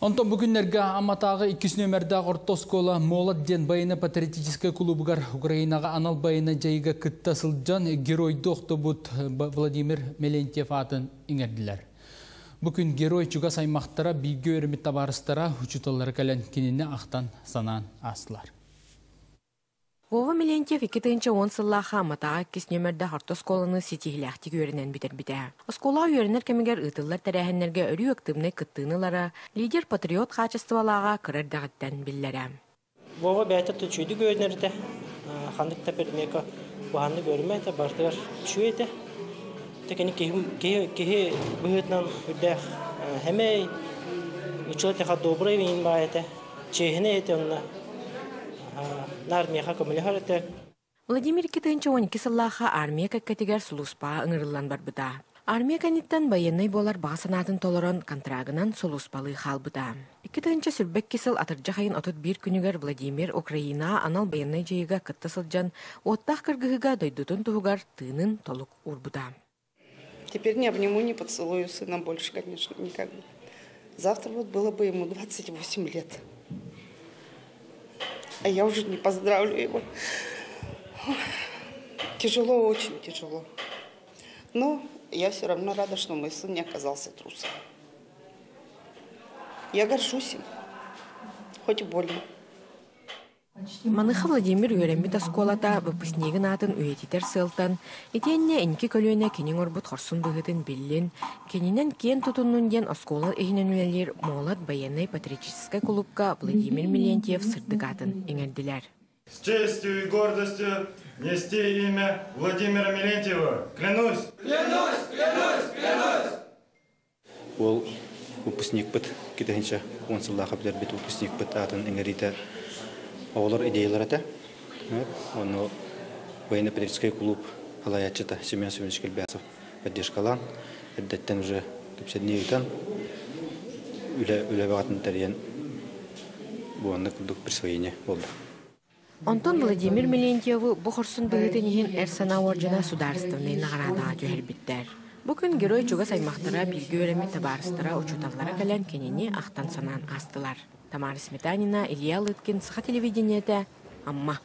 Онтон бу күннэргэ Амматааҕы иккис нүөмэрдээх орто оскуола Молот диэн байыаннай-патриотическай кулуубугар Украинаҕа анал байыаннай дьайыыга кытта сылдьан геройдуу охтубут Владимир Мелентьев аатын иҥэрдилэр. Бу күн герой чугас аймахтара, бииргэ үөрэммит табаарыстара, учууталлара кэлэн кинини ахтан санаан аастылар. Вова Милентьев 2010 сыллаахха Амматааҕы иккис нүөмэрдээх орто оскуоланы ситиһиилээхтик үөрэнэн бүтэрбитэ. Оскуолаҕа үөрэнэр кэмигэр ыытыллар тэрээһиннэргэ өрүү актыыбынай кыттыыны ылара, лидер-патриот хаачыстыбалааҕа кыра эрдэҕиттэн биллэрэ. Вова бэйэтэ үчүгэйдик үөрэнэр этэ, ханнык да предмекка уһааннык үөрэммэт этэ, барытыгар үчүгэй этэ. Кини киһи, киһи быһыытынан үрдээх хэмэй, учуутал добрый баҕайы этэ, чиэһинэй этэ онно наар миэхэ көмөлөһөр этэ. Владимир 2012 сыллаахха армия кэккэтигэр сулууспаҕа ыҥырыллан барбыта. Армия кэнниттэн байыаннай буолар баҕа санаатын толорон контрагынан сулууспалыы хаалбыта. 2022 сыл атырдьах айын 31 күнүгэр Владимир Украинаҕа анал байыаннай дьайыыга кытта сылдьан уоттаах кыргыһыыга дойдутун туһугар тыынын толук уурбута. Теперь не обниму, не поцелую сына больше, конечно, никогда. Завтра вот было бы ему 28 лет. А я уже не поздравлю его. Тяжело, очень тяжело. Но я все равно рада, что мой сын не оказался трусом. Я горжусь им, хоть и больно. Маныха Владимир үөрэммит оскуолата выпускнигын аатын үйэтитэр сыалтан, итиэннэ инники көлүөнэ кини оҥорбут хорсун быһыытын биллин, кининэн киэн тутуннун диэн оскуола иһинэн үлэлиир Молот байыаннай-патриотическай кулуупка Владимир Милентьев сырдык аатын иҥэрдилэр. С честью и гордостью нести имя Владимира Милентьева. Клянусь! Клянусь! Клянусь! Клянусь! Ол выпускникпыт китэһинчэ 10 сыллаах бүтэрбит выпускникпыт аатын иҥэриитэ оҕолор идеялар этэ. Ону военно-патриотическай клуб салайааччыта Семен Семенович Кельбясов поддержкалаан, эрдэттэн уже кэпсэтинии ыытан, үлэ үлэ баҕатын тэрийэн буонна курдук присвоение буолла. Онтон Владимир Милентьевы бу хорсун быһыытын иһин Эр санаа уордьана судаарыстыбаннай наҕараадаҕа түһэрбиттэр. Бу күн герой чугас аймахтара, бииргэ үөрэммит табаарыстара, учууталлара кэлэн кинини ахтан-санаан аастылар. Тамара Сметанина, Илья Лыткин, Саха телевидениетэ, Амма.